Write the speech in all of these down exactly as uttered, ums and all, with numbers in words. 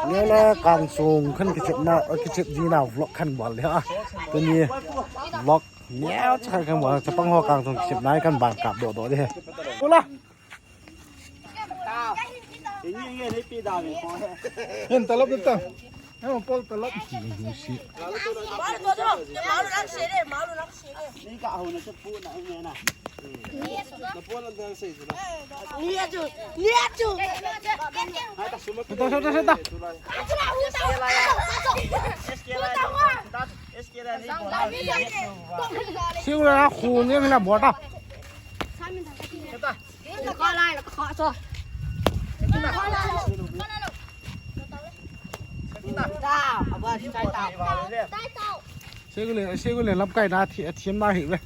Neo le kang sung khan kichep na, kichep ji na vlog khan bol le a. Tuni vlog neo cha khan bol, chapang ho kang sung kichep na khan ban kap doh doh de. Ula. Hin talap ta. Hin pol talap. Ni ka ahuna sa pu na ina na. Ni achu, ni achu. Seta, seta, seta. Siu la khu ni na bota. Kha lai la kha so. Kha lai. Kha lai. Kha lai. Segule, segule lamkai na thi, thim na hi ve.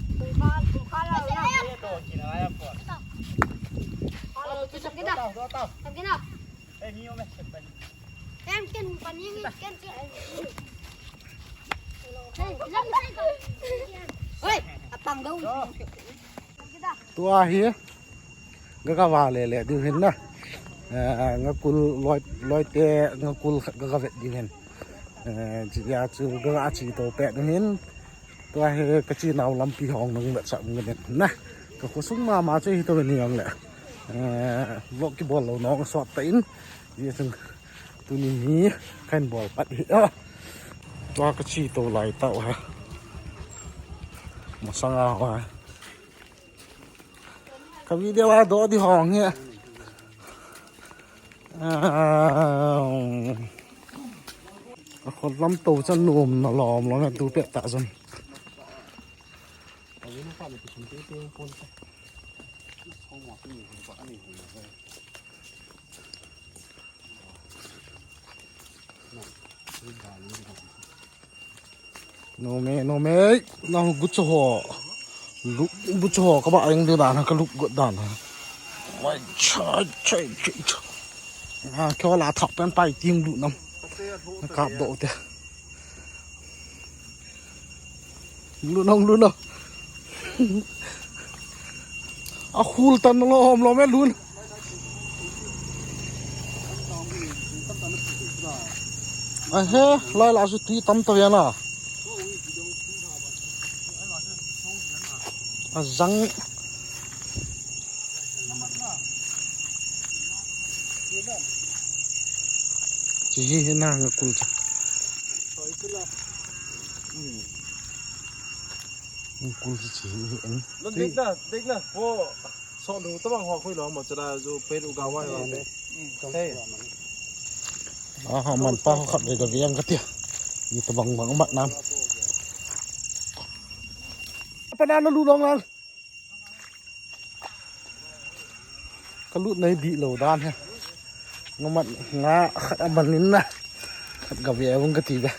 Tua hi. Ga ka va le le diu hin na. Eh, nga kul loi, loi te nga kul khat ga ka vet diu hin. Eh, chi ya chu ga ka chi to pe diu hin. Tua hi ka chi nau lampi hong nung vet sa ngun na. Ka khosung ma ma chu hi to ni ang le. Eh, vlog ki bol lo nong sot ta in. Ye chung tuni ni kan bol pat hi. Ah. Tua ka chi to lai ta ha. Masanga ha. Ka video a do di hong hi. Ah, ka khol lam to chan nom na lom lom tu pe ta zon. Nome, nome, na gu cho ho. Lu, gu cho ho, ka ba eng de dan, ka lu gu dan. Wai, cha, cha, cha, cha. Ah, kyo la thak pen pai ting lu nam. Na kap do te. Lu nong, lu nong. A khul tan lo, hom lo me lun. A he, lai la su tui tam to ya na. A zang. Chi hi hi na nga kul cha. Nga kul cha chi hi hi en. Lo dek na, dek na. Wo, so lu ta bang ho khui lo mo cha la ju pe lu ga wai lo. Hey. Aha, man pa ho khat le da viang ka tia. Ni ta bang bang mat nam. Apa na lu long lang. Ka lut nai di lo dan he. Nga mat nga khat a man in na. Khat ga ve vung ka ti ve.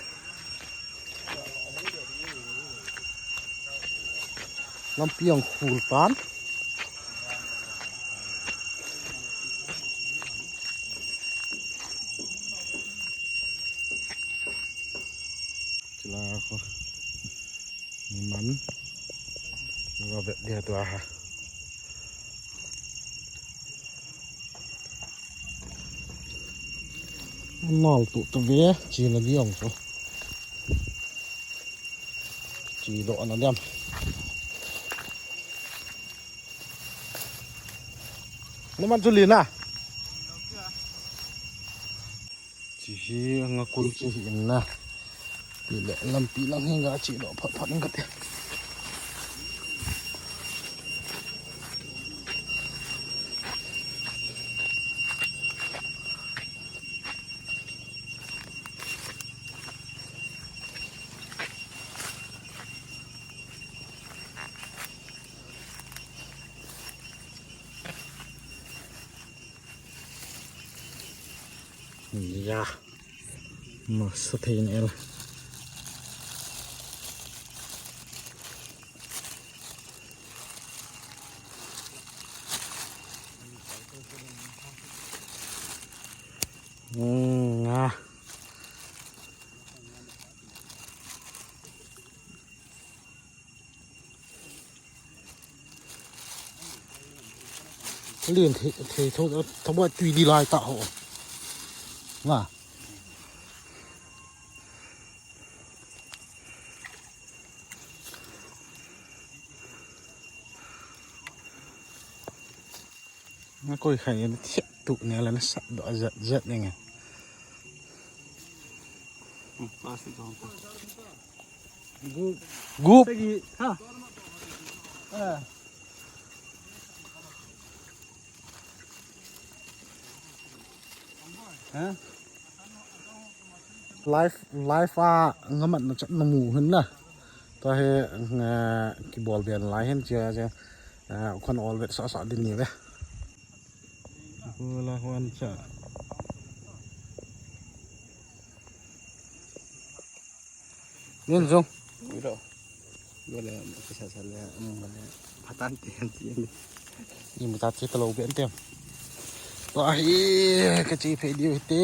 Lampi ang khul tan. Chila ko. Ni man. Nga vet dia tu aha. Nal tu tu ve, chi na di ong tu. Chi do na diam. Ni man chu li na. Chi hi nga kul chi hi in na. Ti le lampi lang hi nga chi do phat phat nga te. Ya. Masa thei na el. Hmm, ah. Lien thei, thei tho, tho ba tui di lai ta ho. Nga. Koi khai ni thiah tu ne la na sat do zat zat ne nge. Gup. Live, live a ngamat na chat na mu hin na. Tua hi, eh, kibol bian lai hin chia, chia, eh, khon ol vet sa sa din ni ve. Ku la huan cha. Nin zong. Ui lo. Lo le, mo kisa sa le, mo le. Patan ti, ti. Ni mo ta ti ta lo ben tem. Tua hi, ka chi phei diu hi te.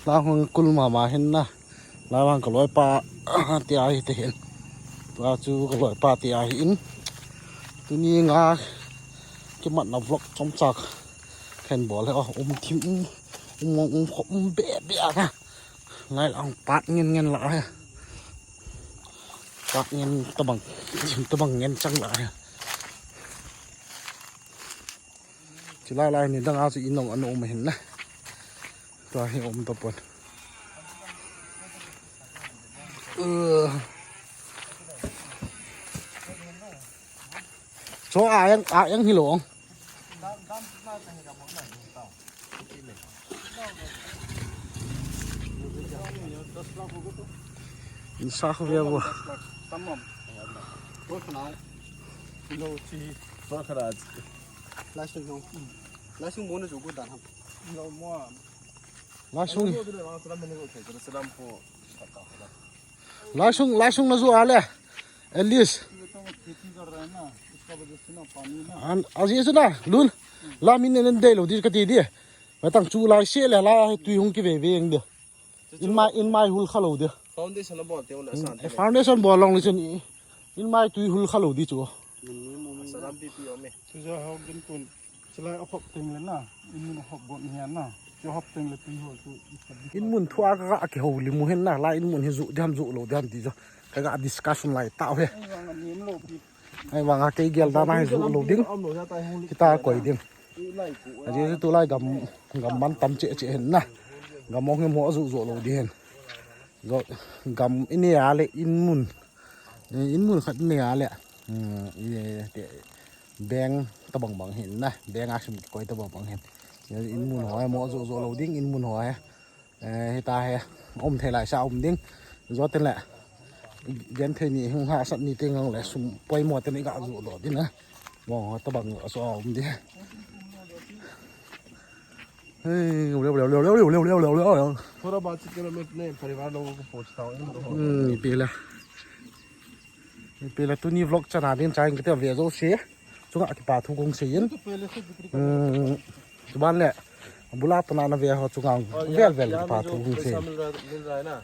La hung kul mama hin na. La hung ka loipa, ti ahi te hin. Tua chu ka loipa ti ahi in. Tuni nga kimatna vlog chomchak khen bol he, um thim, um, um, um, um, be, be a ka. Lai la hung pat ngen ngen la he. Pat ngen tabang, thim tabang ngen chang la he. Chulai lai ni dang a chu in ong an um hin na. Tua hi um ta pon. Cho a yang, a yang hi lo. In sa khu via bo. Tamam. Lo chi. Lo kharaj. Laisung no. Laisung mo na jugo dan ham. Lo mo. Laisung. Laisung, laisung na ju a le. At least. An, aji su na, lun. La min nen dei lo di ka ti di. Matang chu lai se le la tui hung ki ve ve eng di. In mai, in mai hul kha lo di. Foundation a bol te un a san te. Foundation bol long le chun i. In mai tui hul kha lo di chu. Salam pi pi om e. Chu ja hau din kun. Chulai a hop teng le na. In mun a hop gon hian na. Chu hop teng le tui hol chu. In mun thu a ka, ka ki ho li mu hen na. La in mun hi ju di ham ju lo di ham ti jo. Ka ga discussion lai ta he. Ai vang a nim lo pi. Ai vang a kei gel dan a hi ju lo ding. Kita koi ding. Aji chu tulai gam, gam man tam che che hen na. Gam ong hem ho ju ju lo di hen. Gam i ne a le in mun. In mun khat ne a le. Beng tabang bang hin na. Beng a sim koi tabang bang hin. In mun ho mo ju ju lo ding in mun ho he. Eh, hita he, um thei lai sa um ding. Zo ten le, gen thei ni hung ha sat ni teng ang le, sum poimo ten i ga zu do din a. Mo ho tabang so um di. Hey, leo, leo, leo. थोड़ा बातचीत करो, मैं अपने परिवार लोगों को पूछता हूँ, इन लोगों को। Hmm, pila. Pila tuni vlog chana din chain kate ve jo se. Chunga kipa thu kong se yin. Hmm, chuban le. Bula pana na ve ho chunga. Vel vel kipa thu kong se. पैसा मिल रहा है, मिल रहा है ना?